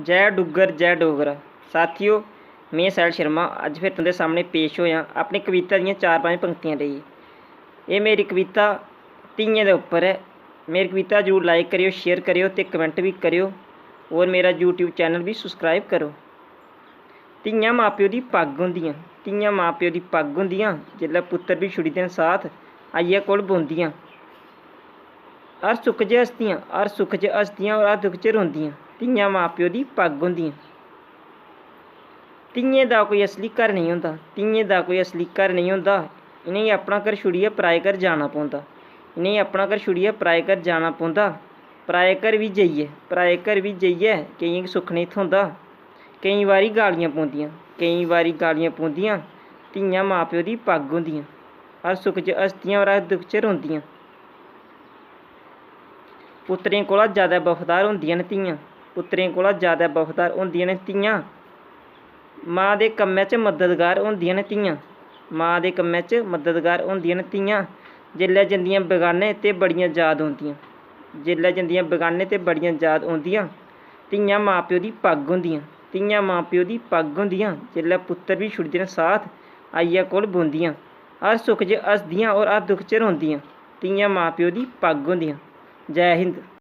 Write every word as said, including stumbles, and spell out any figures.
जय डुग्गर, जय डोगरा। साथियो, में सैल शर्मा अज्ज फिर तुं'दे सामने पेश होएआं अपनी कविता दियां चार पंज पंक्तियां लेइयै। एह् मेरी कविता धियें दे उप्पर ऐ। मेरी कविता जरूर like करेओ, share करेओ ते comment बी करेओ। होर मेरा YouTube channel बी subscribe करो। धियां मां प्यो दी पग्ग होंदियां, धियां मां प्यो दी पग्ग होंदियां, जेल्लै पुत्तर बी छुड़ी देन साथ, आइयै कोल बौंह्दियां। हर सुख च हसदियां, हर सुख च हसदियां और हर दुख च रोंदियां, धियां मां प्यो दी पग्ग होंदियां। धियें दा कोई असली घर नेईं होंदा, धियें दा कोई असली घर नेईं होंदा। इ'नेंगी अपना घर छुड़ियै पराए घर जाना पौंदा, इ'नेंगी अपना घर छुड़ियै पराए घर जाना पौंदा। पराए घर बी जाइयै, पराए घर बी जाइयै केइयें गी सुख नेईं थ्होंदा। केईं बारी गालियां पौंदियां, केईं बारी गालियां पौंदियां। धियां मां प्यो दी पग्ग होंदियां, हर सुख च हसदियां और हर दुख च रोंदियां। पुत्तरें कोला जैदा वफादार होंदियां न धियां, पुत्तरें कोला जैदा वफादार होंदियां न धियां। मां दे कम्मै च मददगार होंदियां न धियां, मां दे कम्मै च मददगार होंदियां न धियां। जेल्लै जंदियां बगाने ते बड़ियां याद औंदियां, जेल्लै जंदियां बगाने ते बड़ियां याद औंदियां। धियां मां प्यो दी पग्ग होंदियां, धियां मां प्यो दी पग्ग होंदियां। जेल्लै पुत्तर बी छुड़दे न साथ, आइयै कोल बौंह्दियां। हर सुख च हसदियां और हर दुख च रोंदियां, धियां मां प्यो दी पग्ग होंदियां। जै हिंद।